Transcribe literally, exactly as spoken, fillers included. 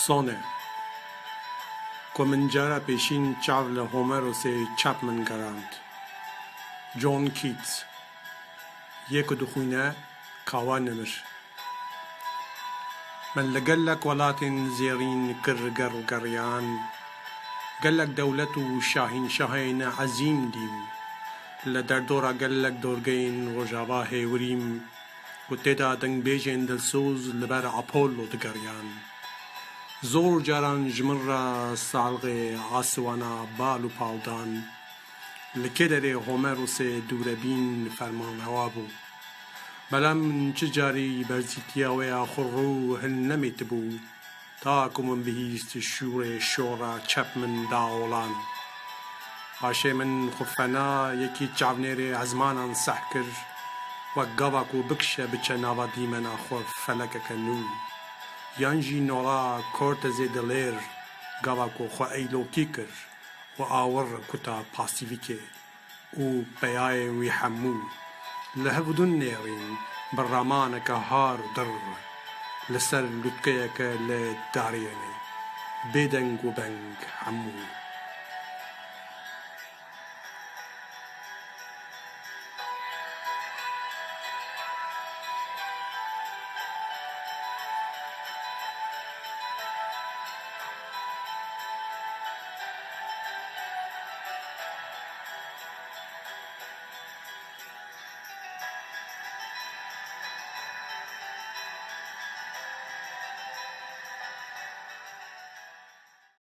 Sone. Ku min cara pêşîn çav li Homerosê Chapman gerand. John Keats. Yê ku dixwîne, kawa nimir. Min li gelek welatên zêrîn kir ger û geriyan. Gelek dewlet û şahînşahên ezîm dîm. Li derdora gelek dorgeyên Rojava hêwirîm û tê de dengbêjên dilsoz li ber Apollo digeriyan. Zor caran ji min re salxê asiwana bal û pal dan. Li kê derê Homerosê dûrebîn fermanrewa bû. Bela min çi carî berzîtiya wê ya xurû hin nemîtibû, ta ku min bihîst şûrê şora çep min da olan. Paşê min xwe fena yekî çavnêrê ezmanan seh kir, wek gava ku bikişe biçe nava dîmena xwe felekeke nû. Yan jî nola Cortezê dilêr, gava ku xwe eylokî kir û awir kuta Pasîfîkê û peyayên wî hemû li hevdûn nêrîn bi ramaneke har û dir li ser lûtkeyeke li dariyê ne, bêdeng û beng hemû.